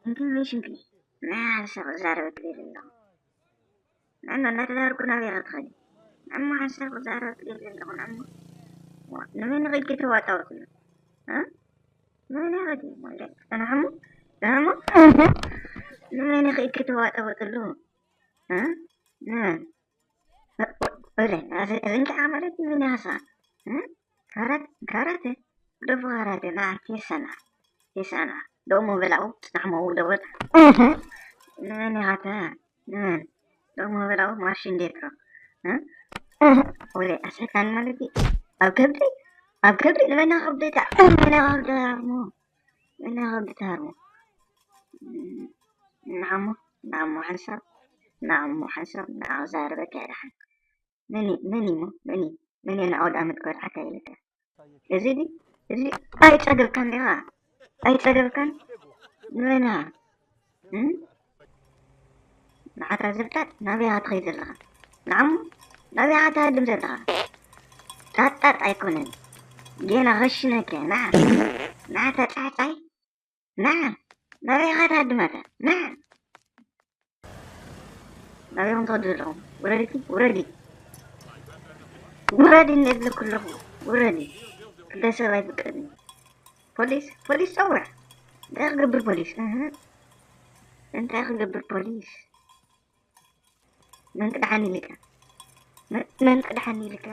ኢንፎርሜሽን ፕሊዝ። ናይ ሓንሳብ ክዛረበ ክደሊ ኣለኹ። ንዕማ እናተዛረብኩ ናበይ ኢኻ ትኸዲ? ንዕማ ሓንሳብ ክዛረበ ክደሊ ኣለኹ። ንዕማ ዋ፣ ንመን ኢኺ ክትዋጣወጥሉ? እ? ንመን ኢኺ? ወለ፣ ንዕማ፣ ንዕማ፣ ንመን ኢኺ ክትዋጣወጥሉ? እ? ንመን? ወለ፣ እዚ፣ እዚ እንቃዓ ማለት እዩ፣ ንያሳ። እ? ካራት፣ ካራተ? ደቡ ካራተ፣ ና፣ ቴሰና፣ ቴሰና። ደሞ ብላው፣ ጽናሕሞ፣ ደወል። ንመን ኢኻ ተ? ንመን? ደሞ ብላው፣ ማርሽ እንዴት ነው? እ? ወለ፣ ኣሰካን ማለት እዩ። ኣብ ከብዲ፣ ኣብ ከብዲ፣ ንመን ኢኻ ከብዲ ታ? ንመን ኢኻ ከብዲ ታርሞ? ንመን ኢኻ ከብዲ ታርሞ? ንዓሞ፣ ንዓሞ ሓንሳብ፣ ንዓሞ ሓንሳብ፣ ንዓሞ ዛረበካ ይድሓን። መን እዩ፣ መን እዩ እሞ? መን እዩ? መን እዩ ንኣውደ ኣመት ክወድዓካ ኢልካ? እዚ ድዩ? እዚ ኣይጸገብካን ዲኻ? ኣይጸገብካን? ንበይንኻ። እም? ንዓታ ዘብጣጥ ናበይ ኢኻ ትኸይድ ዘለኻ? ንዓሞ ናበይ ኢኻ ትሃድም ዘለኻ? ጣጣጥ ኣይኮነን። ጌና ኸሽነከ፣ ንዓ። ንዓታ ጻዕጻይ። ንዓ። ናበይ ኢኻ ትሃድም ኣታ? ንዓ። ናበይ ኢኹም ትኸዱ ዘለኹም? ውረድኪ፣ ውረዲ። ውረዲ እንደ ዝብለኩ ኣለኹ። ውረዲ። ክልተ ሰብ ኣይፍቀድን። ፖሊስ፣ ፖሊስ ጸውዕ። እንታይ ክገብር ፖሊስ? እህ። እንታይ ክገብር ፖሊስ? መን ቅድሓኒ ኢልካ? መን፣ መን ቅድሓኒ ኢልካ?